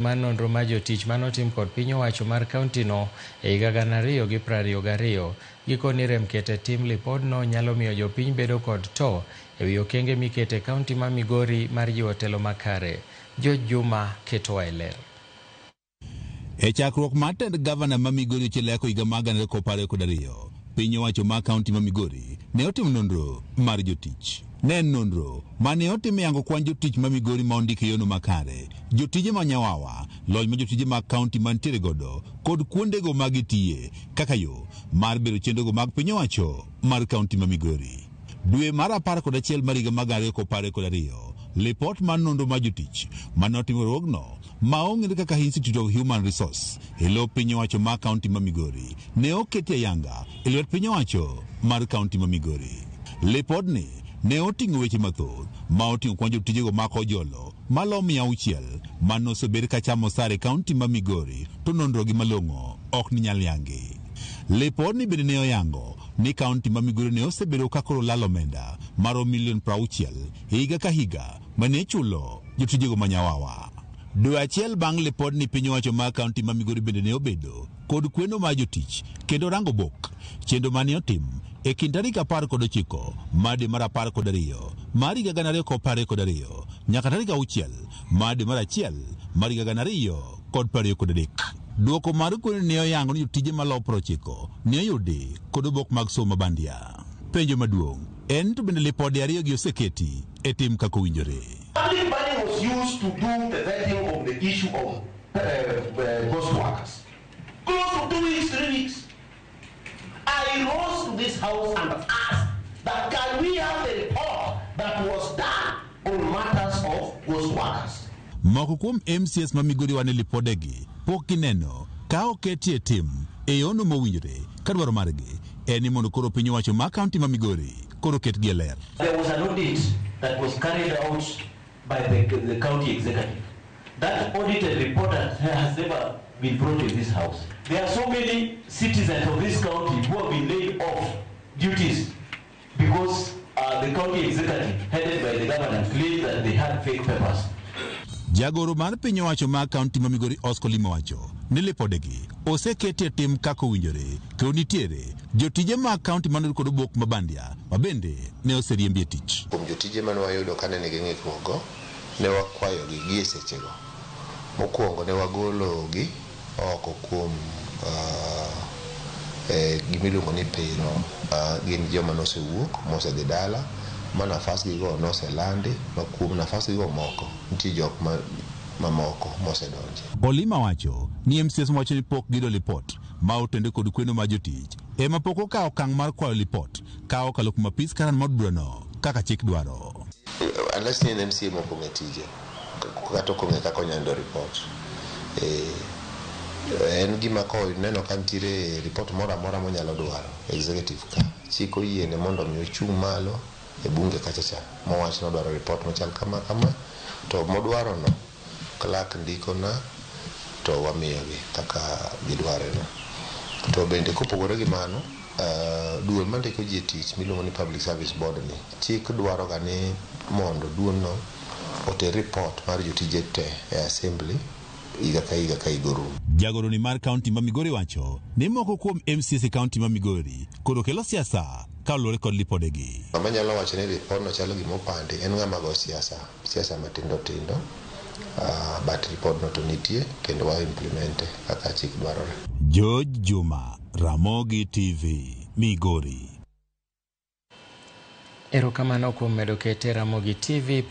Mar nonro mar jotich mane otim kod piny owacho mar kaontino e higa 2022. Gikoni rem keto e tim lipodno nyalo miyo jopiny bedo kod to ewi okenge miketo e kaonti ma Migori mar jiwo telo makare. George Juma ketowa e ler. E chakruok mar tend gavana ma Migori Ochiel higa mar 2022, piny owacho mar kaonti ma Migori ne otimo nonro mar jotich. Ne en nonro ma ne otim e yango kwan jotich ma Migori ma ondiki e yono makare, jotije ma nyawawa, lony ma jotije mag kaonti mantiere godo kod kuondego ma gitiye kaka yo mar bero chenrogo mag piny owacho mar kaonti ma Migori. Dwe mar 11 mar higa mar 2022, lipot mar nonro mar jotich mane otim e riwruogno ma ong'ere kaka Institute of Human Resource e lo piny owacho mar kaonti ma Migori ne oketi ayanga e lwet piny owacho mar kaonti ma Migori. Lipodni ne oting'o weche mathoth ma oting'o kwan jotijego mag ojolo malo 600 mane osebed ka chamo osara e kaonti ma Migori to nonrogi malong'o ok ni nyal yangi. Lipodni bende ne oyango ni kaonti ma Migori ne osebedo ka koro lalo omenda maromo milion 60 higa ka higa mane ichulo jotijego ma nyawawa. Dwe achiel bang' lipodni piny owacho mar kaonti ma Migori bende ne obedo kod kweno mar jotich kendo rango bok chenro mane otim e kind tarik 19 mar dwe mar 12 mar higa 2022 nyaka tarik 6 mar dwe mar 1 mar higa 2023. Duoko mar kweno ne oyango ni jotije malowo 90 ne oyudi kod obok mag somo mabandia. Penjo maduong' en to bende lipode ariyo gi oseketi e tim kaka owinjore. Public money was used to do the vetting of the issue of ghost workers. Close to 2 weeks, 3 weeks. I rose to this house and asked that can we have the report that was done on matters of ghost workers. Moko kuom MCAs ma Migori wane lipodegi pok gineno ka oketie tim e yono mowinjore ka dwaro margi en ni mondo koro piny owacho mar kaonti ma Migori koro ketgi e ler. There was an audit that was carried out by the county executive. That audited report has never been brought in this house. There are so many citizens of this county who have been laid off duties because the county executive, headed by the governor, claimed that they had fake papers. Jagoro mar piny owacho mar kaonti ma Migori Oscar Olima wacho ni lipodegi oseketi e tim kaka owinjore kendo nitiere jotije mag kaonti manoyud kod obok mabandia ma bende ne oseriembi e tich. Kuom jotije mane wayudo kane nigi ng'ikruok ne wakwayogi gi e sechego. Mokwongo ne wagologi oko kuom gimiluongo ni payroll. Gin joma nosewuok mosedhi dala ma nafas gigo noselandi ma kuom nafas gigo moko nitie jok mamoko mosedonje. Olima wacho ni MCAs wacho ni pok giyudo lipot ma otende kod kweno mar jotich ema pok okawo okang' mar kwayo lipot ka okalo kuom apis karan mar od burano kaka chik dwaro. Unless ni en MCA mok ong'e tije kata ok ong'e kaka onyalo yudo report. En gima koneno ka nitiere report moro amora monyalo dwaro executive ka chik oyiene mondo mi ochung' malo e bunge kacha cha mowach ni odwaro report machal kama kama to modwaro no clerk ndikona to wamiyogi kaka gidware no. To bende kopogore gi mano, duol mandiko ji e tich miluongo ni Public Service Board ni chik dwaro ga ni mondo duol no oter report mar jotije te e assembly higa ka higa ka higa orumo. Jagoroni mar kaonti ma Migori wacho ni moko kuom MCAs e kaonti ma Migori koro kelo siasa kaluwore kod lipodegi. Ng'ama nyalo wacho ni ripodno chalo gima opandi en ng'ama go siasa, siasa matindo tindo, but ripodno to nitie kendo wa implement kaka chik dwarore. George Juma, Ramogi TV, Migori. Erokamano kuom medo kete Ramogi TV.